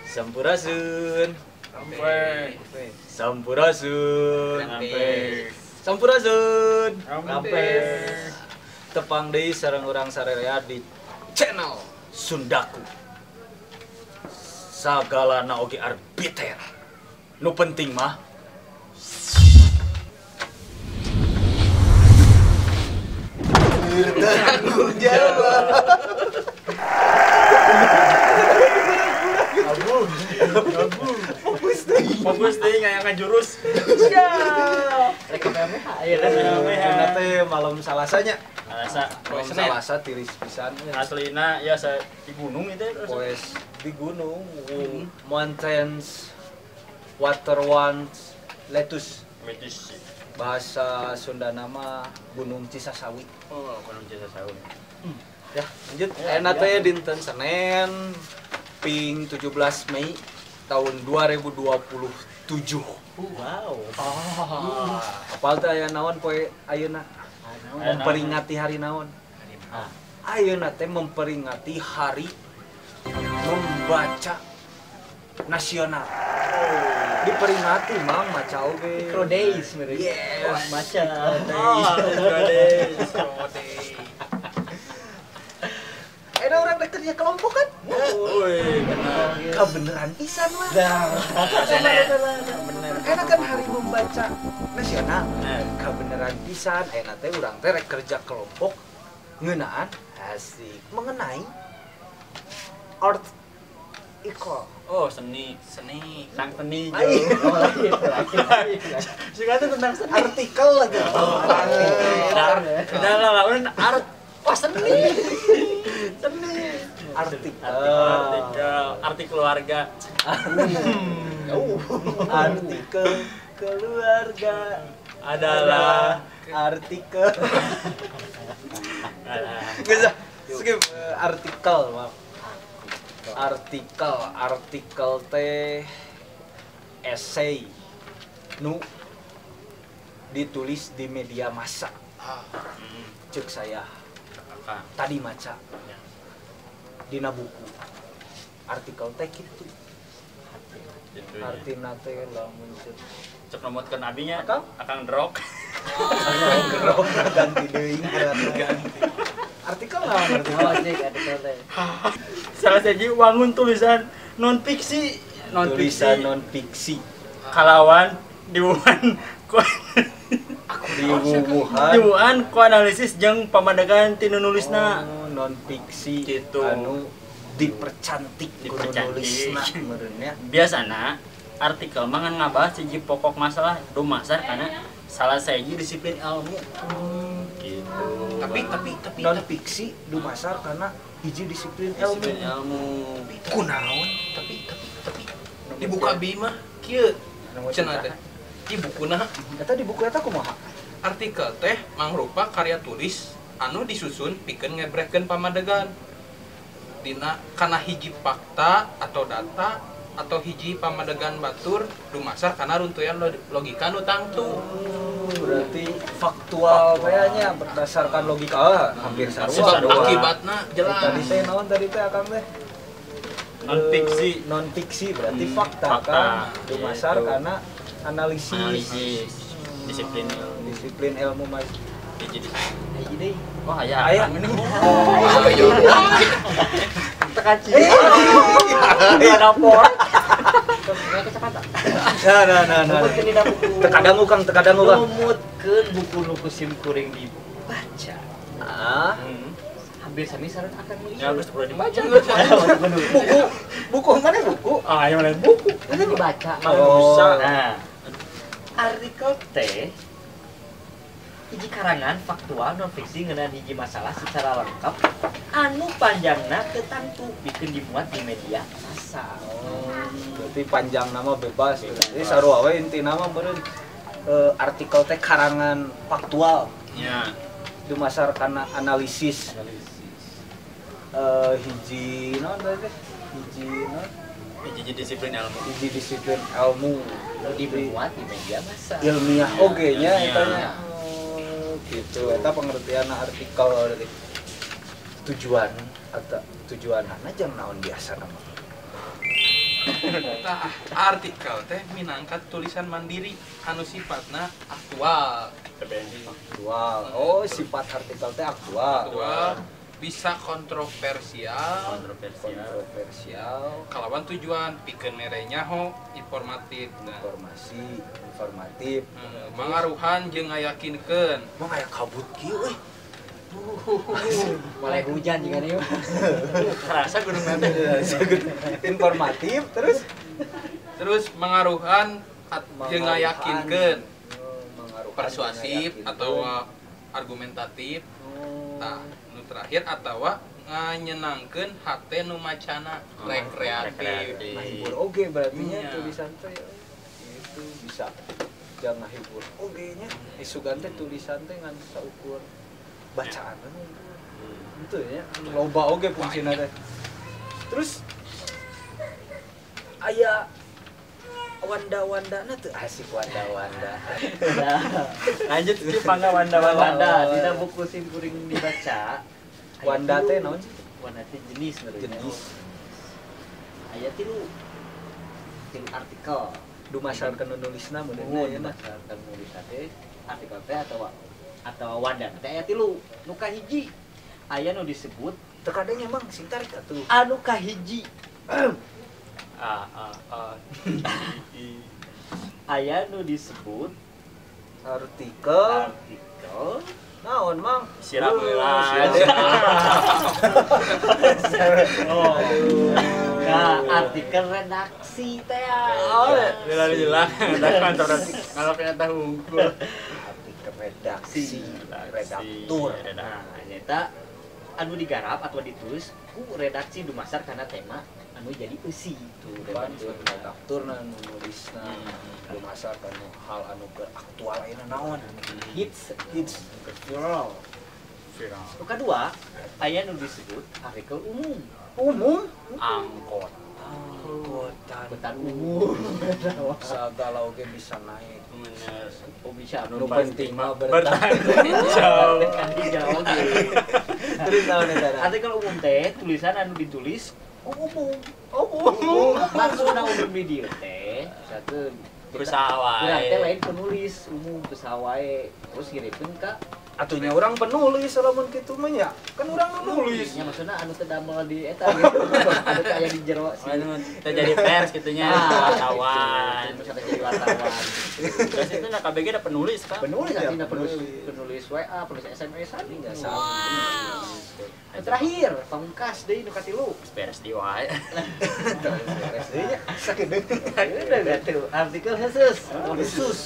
Sampurasun. Sampurasun. Sampurasun. Tepang deui sareng urang sarerea di channel Sundaku. Sagalana oge arbiter. Nu penting mah tanggung jawab. Fokus deh, ngayakan jurus. Rek KMH ya kan. Teh malam Salasanya. Salasa, malam Salasa tiris pisan. Aslina ya di gunung itu. Poes di gunung, mountains, water ones, lettuce. Lettuce. Bahasa Sunda nama Gunung Cisasawi. Oh, Gunung Cisasawi. Ya, lanjut. Enak teh dinten Senin ping 17 Mei tahun 2027. Wow. Oh. Apal teh aya naon poe ayeuna? Memperingati hari naon? Ayeuna teh memperingati hari membaca nasional. Diperingati mang maca oge. Micro days mereka. Yes. Maca. Micro days. Enak orang dek kerja kelompok kan? Woi, bener. Kebeneran pisan lah. Bener. Enak kan hari membaca nasional. Kebeneran pisan. Enak teh urang teh rek kerja kelompok ngeunaan asik mengenai art equal. Oh, seni, seni. Tentang seni. Suka tuh tentang seni. Artikel lagi. Udah lah, art. Wah, seni. Seni. Artikel. Artikel, arti keluarga. Artikel keluarga adalah artikel. Enggak, skip artikel, maaf. Artikel teh esai nu ditulis di media massa. Cek saya tadi maca dina buku artikel teh kitu. Artina teh lamun cek nomotkeun abinya akang drok. Drok ganti deui ganti. Artikel lah artikel teh. Salah siji wangun tulisan non fiksi, tulisan non fiksi. Kalawan diwuhan diwuhan ku analisis jeung pamadegan ti nu nulisna. Oh, non fiksi gitu. Anu dipercantik ku nu nulisna meureunnya. Biasana artikel mah ngan ngabahas hiji pokok masalah dumasar kana salah sahiji disiplin ilmu. Gitu. Tapi non fiksi dumasar karena hiji disiplin ilmu. Kunaon? Tapi dibuka bi mah kieu cenah teh. Di bukuna eta di buku eta kumaha? Artikel teh mangrupa karya tulis anu disusun pikeun ngebrehkeun pamadegan dina kana hiji fakta atau data atau hiji pamadegan batur dumasar kana runtuyan logika nu tangtu. Berarti faktual kayaknya berdasarkan logika hampir sarua. Sebab akibatna jelas. Tadi teh naon tadi teh akang teh? Non fiksi, non fiksi berarti fakta kan dumasar karena analisis. Disiplin disiplin ilmu mas. Hiji deui. Oh, aya. Tekaci. Ada por. Kacamata. Nah. Tekadangu Kang, tekadangu Kang. Numutkeun buku nu ku sim kuring dibaca. Ah. Hampir sami sareng akan nu Ya geus perlu dibaca. Buku, buku mana buku? Ah, yang mana buku? Itu dibaca. Oh. Nah. Artikel teh hiji karangan faktual non fiksi ngeunaan hiji masalah secara lengkap anu panjangna teu pikeun dimuat di media massa. Oh, berarti panjang nama bebas. Jadi sarua we intina mah meureun artikel teh karangan faktual. Nya. Dumasar kana analisis. Hiji naon teh? Hiji naon? Hiji disiplin ilmu. Hiji disiplin ilmu nu dimuat di media massa. Ilmiah oge nya eta nya. Gitu, eta pengertian artikel berarti tujuan atau tujuanana jang naon biasa nama. Tah, artikel teh minangka tulisan mandiri anu sifatna aktual. Aktual. Oh, sifat artikel teh aktual. Aktual, bisa kontroversial, Kontroversial, kalawan tujuan pikeun mere nyaho informatif. Nah, informasi, informatif. Mangaruhan jeung ngayakinkeun. Mah aya kabut kieu euy. Mulai hujan juga nih. Kerasa gunung nanti. Informatif terus Terus mangaruhan jeung ngayakinkeun, Mengaruhan, persuasif jeung ngayakinkeun. atau argumentatif. Tah, nu terakhir atawa nganyenangkeun hate nu macana, rekreatif. Ngahibur oge berarti nya Iya. tulisan teh itu bisa jangan ngahibur oge nya isugan teh tulisan teh ngan saukur bacaan itu ya loba oge fungsina teh. Terus aya wanda-wandana teu asik wanda-wanda. Lanjut sih pangga wanda-wanda. Wanda dina buku sim kuring dibaca. Wanda teh naon sih? Wanda teh jenis menurutnya. Jenis. Aya tilu artikel. Dumasarkeun nu nulisna meureun Mun aya mah. dumasarkeun nulisna teh artikel teh atau wanda teh aya tilu. Nu kahiji aya nu disebut Teu kadang emang sing tarik atuh. anu kahiji A A A I. aya nu disebut Artikel artikel naon mang? Sirap heula. Oh. Nah, artikel redaksi teh. Oh, jelas. Kalau ternyata hungkul. Artikel redaksi, redaktur. Nah, nyata anu digarap atau ditulis ku redaksi dumasar karena tema anu jadi eusi Tuh bantu redaktur na nu nulisna dumasar kana hal anu keur aktual ayeuna naon hits hits viral. Viral. Nu kadua aya nu disebut artikel umum. Umum Angkot. angkutan Angkutan umum. Sagala oge bisa naik. Bener. Oh bisa Nu penting mah bertahan. Jauh. Kan dijauh oge. Terus naon eta? Artikel umum teh tulisan anu ditulis ku umum. Oh, umum. Maksudna umum di dieu teh misalkeun Usaha wae. Urang teh lain penulis umum usaha wae terus ngirimkeun ka Atunya orang penulis lamun kitu mah nya. Kan urang nu nulis. Nya maksudna anu teh damel di eta gitu. Anu teh aya di jero si. Anu teh jadi pers gitunya, wartawan. Terus ada jadi wartawan. Terus itu nah KBG ada penulis kan? Penulis Iya, artinya penulis penulis. penulis WA, penulis SMS sami. Enggak sama. Nu terakhir, pamungkas deui nu katilu. Beres di wae. Terus beres deui nya. Sakedeung. Udah gak tuh artikel khusus, khusus.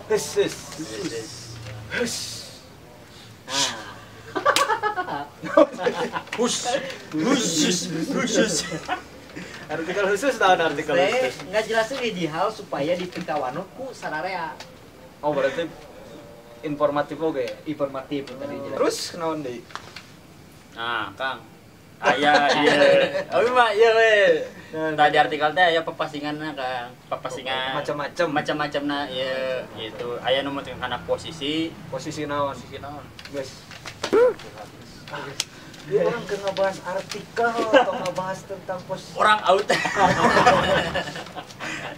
Khusus. Khusus. Nah, Hus. Khusus. Khusus. Artikel khusus naon artikel teh khusus? nggak jelasin hiji hal supaya dipikawano ku sararea Oh, berarti informatif oge. informatif tadi jelas. Terus naon deui? Nah, Kang. Aya ieu. Abi mah ieu we. Tadi artikel teh aya pepasinganna, Kang. Pepasingan Macam-macam. Macam-macamna ieu gitu. Aya nu penting kana posisi, Posisi naon? Posisi naon? Guys. Dia orang keur ngebahas artikel atau ngebahas tentang posisi. Orang out.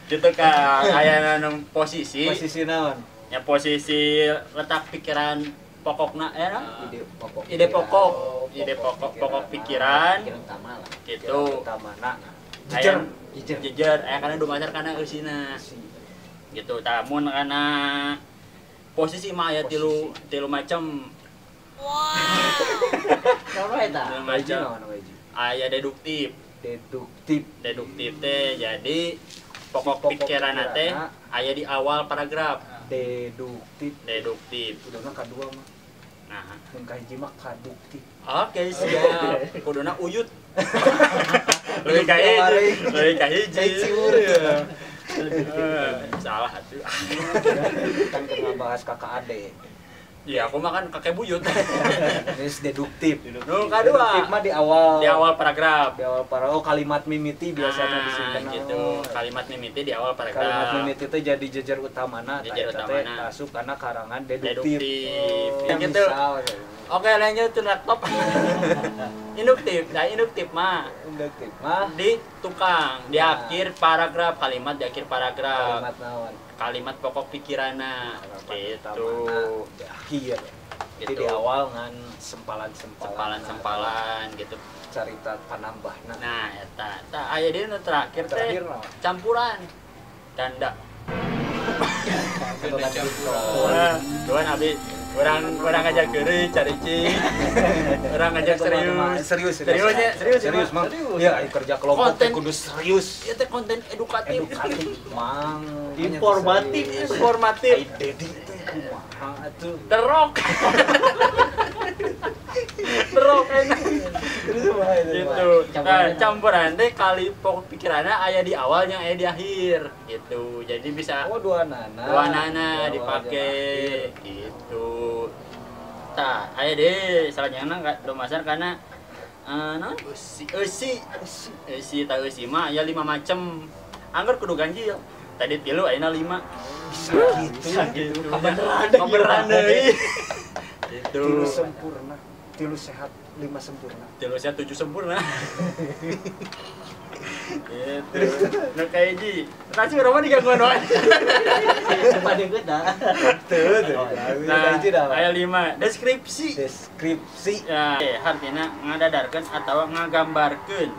Gitu Kang. Aya nu posisi, Posisi naon? ya posisi letak pikiran pokokna ya Ide pokok. ide pokok, Oh, ide pokok pokok pokok pikiran Pikiran utama lah. gitu. Utamana. Aya Jejer. Jejer. jejer aya kana dumasar kana eusina. Gitu. Tamun kana posisi mah aya tilu tilu macam. Naon wae eta? Tilu Hiji macam. naon hiji? Aya deduktif. Deduktif. Deduktif teh jadi pokok pokok pikiran teh pikiranna. aya di awal paragraf. Deduktif. Deduktif. Kuduna kadua mah. Nah, Mun kahiji mah kaduktif. oke siap. Kuduna uyut. Lebih ka hiji, lebih ka hiji. Ciur. Salah atuh. Kan keur ngabahas kakak ade. Ya aku makan kakek buyut. Terus deduktif. Nu kadua. Deduktif mah di awal. Di awal paragraf. Di awal para oh kalimat mimiti biasanya Nah, disimpan gitu. Kalimat mimiti di awal paragraf. Kalimat mimiti teh jadi jejer utamana, jejer utamana. Asup kana karangan deduktif. Oh, gitu. Oke, lanjut ke laptop. Induktif. Nah, induktif mah. Induktif mah di tukang, di akhir paragraf, kalimat di akhir paragraf. Kalimat naon? Kalimat pokok pikiranna. Gitu. Di akhir. Gitu. Jadi di awal ngan sempalan-sempalan. Sempalan-sempalan gitu. Carita panambahna. Nah, eta. Tah aya deui nu terakhir teh campuran. Tanda. Campuran. Cuman abi orang ngajak geureuy cari cing. Orang ngajak serius. Serius, Mang. Ya, kerja kelompok teh kudu serius. Ieu teh konten edukatif. Mang. Informatif. Ai Dedi teh kumaha atuh. Terok. Terok enak. Gitu. Nah, campuran teh kali pokok pikirannya aya di awalnya aya di akhir gitu. Jadi bisa dua nana. Dua nana dipake gitu. Tah, aya deh selanjutnya lumasan karena naon? Eusi. Eusi tah eusi mah aya 5 macam. Angger kudu ganjil. Tadi 3 ayeuna 5. Bisa gitu. Kabeneran deui. Gitu. 3 sempurna, 3 sehat, 5 sempurna. 3 sehat 7 sempurna. Gitu. Nu kahiji. Tadi urang mah digangguan wae. Pada geus Tuh. Nah, aya 5. Deskripsi. Deskripsi. Ya, artinya ngadadarkeun atawa ngagambarkeun.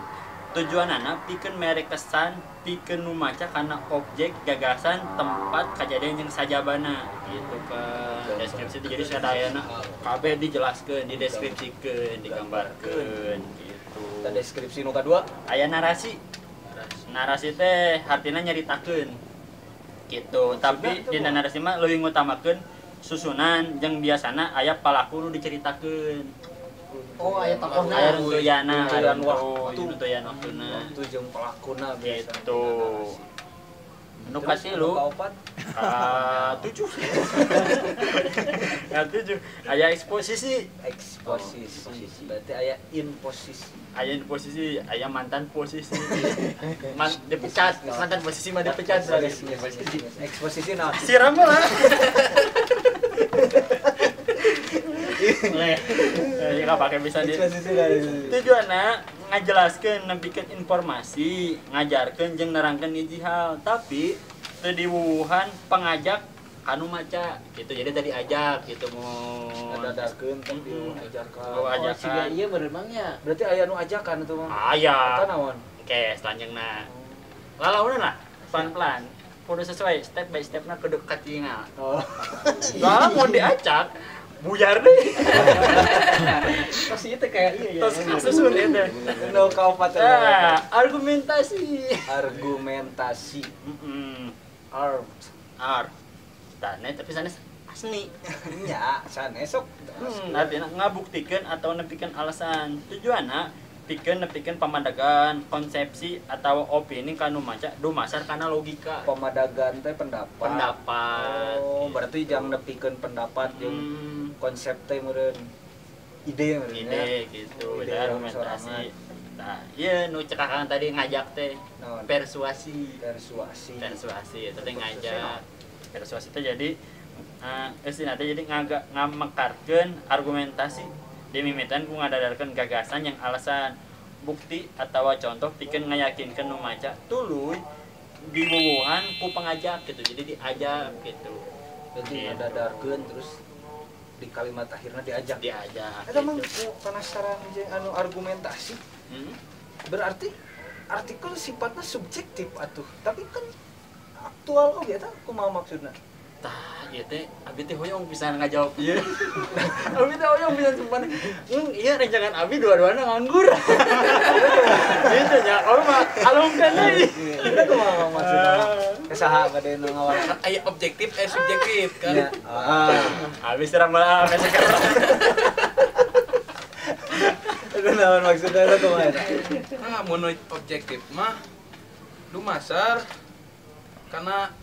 Tujuanana pikeun mere kesan pikeun nu maca kana objek, gagasan, tempat, kejadian jeung sajabana gitu kan. Deskripsi itu jadi sadayana kabeh dijelaskeun, dideskripsikeun, digambarkeun gitu. Tah deskripsi nu kadua aya narasi. Narasi teh artinya nyaritakeun gitu. Tapi dina narasi mah leuwih ngutamakeun susunan jeung biasana aya palaku nu diceritakeun. Oh, aya tokohna, aya runtuyana, aya waktu, runtuyan waktuna. Waktu jeung pelakuna biasa. Gitu. Nu katilu, ka 7. Ka 7 aya eksposisi. Eksposisi. Berarti aya imposisi. Aya posisi, aya mantan posisi. Dipecat, mantan posisi mah dipecat. Eksposisi naon? Siram lah. Jadi nggak pakai bisa di tujuannya ngajelaskeun nempikeun informasi, ngajarkeun jeung nerangkeun hiji hal, tapi teu diwuwuhan pengajak kanu maca gitu. Jadi tadi ajak gitu mun ngadadarkeun tapi ajarkan. Oh, ajakan. Iya bener mangnya. Berarti aya nu ajakan atuh mah. Aya. Eta naon? Oke, selanjutna. Lalaunan lah, pelan-pelan. Kudu sesuai step by stepna kudu katingal. Oh. Lah mun diacak buyar deh. Tos itu kayak iya ya. Tos susun itu. No kaopat. Nah, argumentasi. Argumentasi. Art. Art. Tane tapi sanes asli. Nya, sanes sok. Artinya ngabuktikeun atau nepikeun alasan. Tujuanna pikeun nepikeun pamadagan, konsepsi atau opini kanu maca dumasar kana logika. Pamadagan teh pendapat. Pendapat. Oh, berarti jang nepikeun pendapat jeung konsep teh meureun ide meureun. Ide gitu, ide argumentasi. Nah, ieu nu cek akang tadi ngajak teh persuasi. Persuasi. Persuasi eta teh ngajak. Persuasi teh jadi eusina teh jadi ngamekarkeun argumentasi dimimitan ku ngadadarkeun gagasan yang alasan bukti atau contoh pikeun ngayakinkeun nu maca tuluy diwuwuhan ku pengajak gitu. Jadi diajak gitu. Jadi ngadadarkeun terus di kalimat akhirnya diajak. Diajak. Eta mah penasaran jeung anu argumentasi. Berarti artikel sifatnya subjektif atuh. Tapi kan aktual oge eta kumaha maksudna? Tah, ieu teh abi teh hoyong pisan ngajawab ieu. Abi teh hoyong pisan sumpah. Ieu rencangan abi dua-duana nganggur. Gitu nya, kalau mah alungkeun deui. Eta kumaha maksudna? Saha bade nu ngawal? Aya objektif subjektif kan. Abi serang malah sekarang. Itu naon maksudna eta kumaha? Nah, mun objektif mah dumasar karena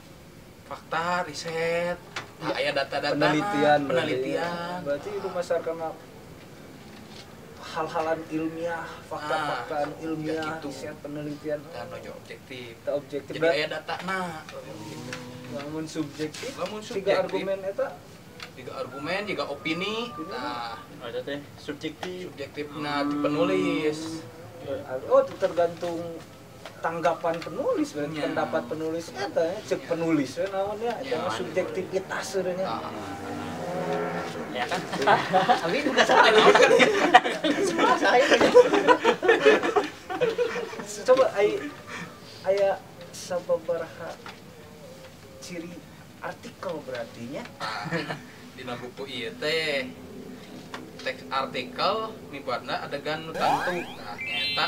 fakta, riset, aya data-data, penelitian. Berarti itu masar karena Hal-halan ilmiah, fakta-fakta ilmiah, gitu. Riset penelitian. Dan nuju objektif. Eta objektif. Jadi aya datana. Lamun subjektif, Lamun tiga subjektif. argumen eta Tiga argumen, juga opini. Nah, Oh, eta teh subjektif. subjektifna ti penulis. Oh, tergantung tanggapan penulis berarti Ya. pendapat penulis eta ya, cek Ya. penulis we naon ya, eta Ya. mah subjektivitas sebenarnya. Nah, Ya kan? Abi bukan salah. Saya. Coba ai aya sababaraha ciri artikel berarti nya. Dina buku ieu teh teks artikel mibuatna adegan nu tangtu. Nah, nyaeta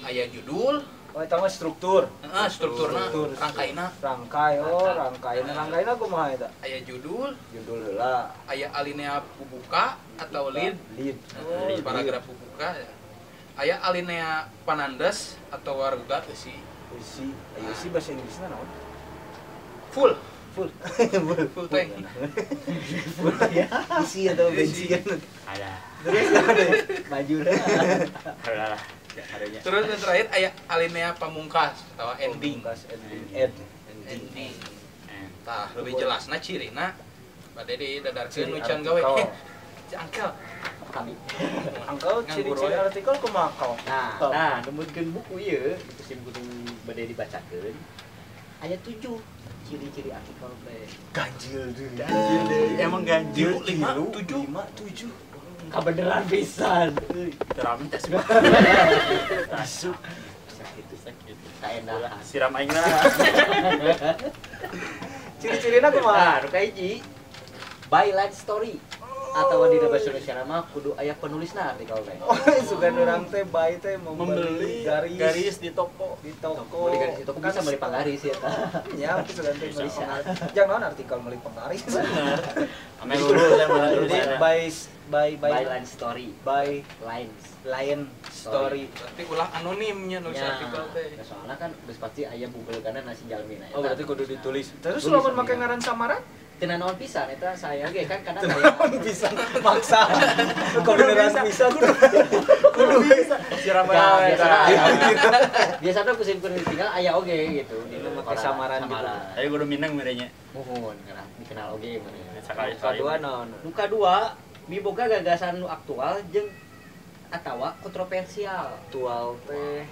aya judul, Oh, eta mah struktur. heeh, strukturna, Struktur. rangkaina, Rangkai, oh, rangkaina rangkaina kumaha eta? aya judul, Judul heula. aya alinea bubuka atau lead, Lead. oh, lead. paragraf bubuka ya. Aya alinea panandes atau warga eusi Isi, ayo isi bahasa Inggrisna naon? full, Full. full tank. Full. Isi atau bensin. Ada. Terus ada ya? Maju lah. Ada lah. Ya, adanya. Terus yang terakhir aya alinea pamungkas atau ending. Pamungkas, ending. End. Ending. Ending. Eh, Tah, lebih jelasna cirina bade didadarkeun Ciri nu can gawe. artikel. Cangkel. Kami. Angkel ciri-ciri artikel kumaha kau? Nah, nah, numutkeun buku ieu, buku sim kudu bade dibacakeun. Aya 7 ciri-ciri artikel teh. Ganjil deui. Ganjil deui, emang ganjil. Tilu, lima, tujuh. 5 7. Kabeneran pisan. Terami teh sudah. Isuk. Sakit Sakit. kaenahan. Siram aing lah. Ciri-cirina kumaha? Nah, nu kahiji byline story atau di bahasa Indonesia mah kudu aya penulisna artikel teh. Oh, sugan urang teh bae teh membeli garis, garis di toko. di toko. Beli garis di toko bisa beli panggaris ya ta. Ya, sugan teh meuli Bisa. penggaris. Jangan naon artikel meuli penggaris. Ame lurus ya malah Jadi lurus. by by by Byline story, by lines line story. Berarti ulah anonimnya nulis Ya, artikel teh. nah, soalnya kan geus pasti aya Google karena nasi jalmi na. Oh, berarti kudu ditulis. Terus Tulis lamun make iya. ngaran samaran? Teu naon pisan eta saya ge kan kadang Naon aya bisa maksa. Kebeneran bisa tuh. Kudu bisa. Siram Nah, aing. biasana aya. Biasana ku sim kudu ditinggal aya oge gitu. Di Make samaran gitu. Ayo kudu minang merenya. Muhun karena dikenal oge meureun. Sekali Kadua naon? Nu kadua, miboga gagasan nu aktual jeung atawa kontroversial. Aktual teh.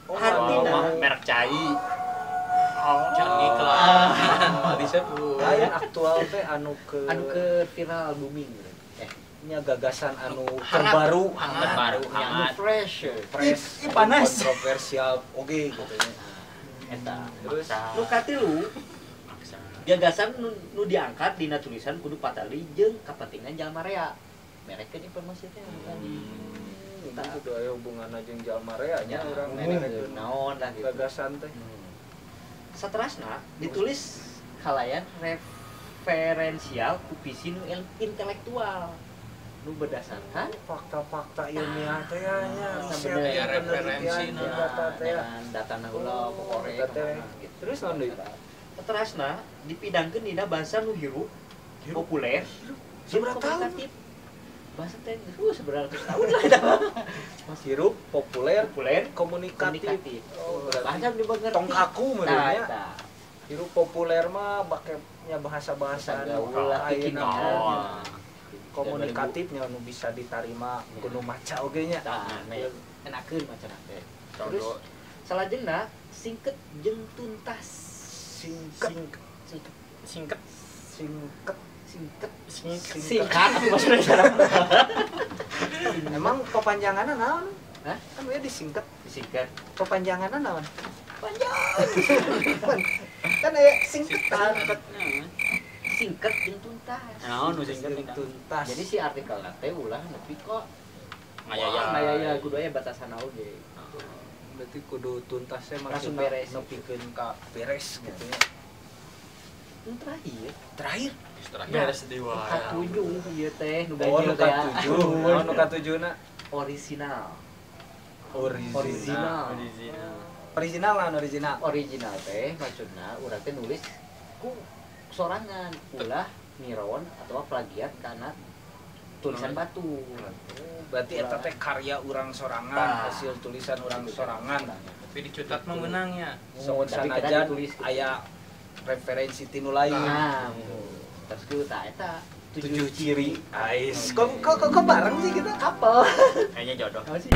Oh, Artina. Merek cai. Can iklan. Mau disebut. Lain aktual teh anu ke Anu ke viral booming gitu. nya gagasan anu Hangat. terbaru, Hangat. Terbaru, Nya anu hangat. fresh. fresh, Ih, panas. kontroversial oge gitu nya. Eta. Terus Nu katilu, Maksa. gagasan nu diangkat dina tulisan kudu patali jeung kapentingan jalma rea. Merekeun informasi teh anu tadi. itu kudu aya hubunganna jeung jalma rea nya Ya, urang merekeun merekeun naon lah gitu. gagasan teh. Saterasna ditulis kalayan referensial ku visi nu intelektual nu berdasarkan Fakta-fakta ilmiah teh ya nya, Ah, riset, bener. Ya, referensi penelitian, nah. data teh. ya. dengan data na heula pokore Eta teh. kemana gitu. Terus naon deui? Saterasna dipidangkeun dina bahasa nu hirup, populer, jeung Sabaraha tahun? komunikatif. Bahasa teh seberapa ratus tahun lah eta mah. Hirup, populer, Populer, komunikatif. komunikatif. Oh, berarti Bahasa dimengerti. tong kaku Nah, meureun nya. eta. Hirup populer mah bake nya bahasa-bahasa Bahasa anu gaul lah, ayeuna kekinian. mah. Komunikatifnya anu bisa diterima Ya. kudu maca oge nya. Tah, nah, enakeun macana teh. Terus Salajengna singket jeung tuntas. singket Singket, Singket. singket singket, singket. singkat apa maksudnya? Emang kepanjanganna naon? Hah? Kan we disingket. Disingkat. Kepanjanganna naon? Panjang. Kan aya singketan. Singket jeung tuntas. Naon nu singket Jeung tuntas. Jadi si artikel teh ulah nepi kok Ngayaya. ngayaya kudu aya batasan oge. berarti kudu tuntasnya Langsung maksudna beres. nepikeun ka beres gitu ya. Nu terakhir, Terakhir. Terakhir. Beres deui nu wae. katujuh ieu teh nu Oh, ganjil nu teh ya. katujuh. Naon nu katujuna? Original. Original. Original. Original. Original lah original. Original teh maksudna urang teh nulis ku sorangan ulah niron atau plagiat karena Tulisan batur. Berarti eta teh karya urang sorangan, hasil tulisan urang sorangan. Tapi dicutat mah meunang nya. Sok sanajan aya referensi tinu lain. Nah, terus ku tah eta 7 ciri. Ais, kok bareng sih kita? Couple. Kayaknya jodoh. Apa sih?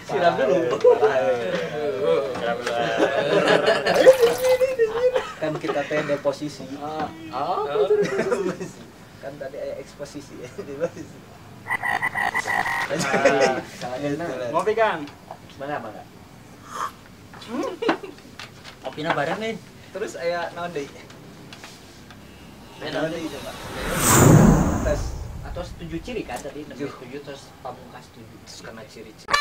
Siram dulu. Siram dulu. Kan kita teh deposisi. Kan tadi aya eksposisi ya, deposisi. Ngopi Kang. Mana mangga? Kopina bareng nih. Terus aya naon deui? Naon deui coba? Tes atau 7 ciri kan tadi 7 terus pamungkas 7. Terus karena ciri-ciri.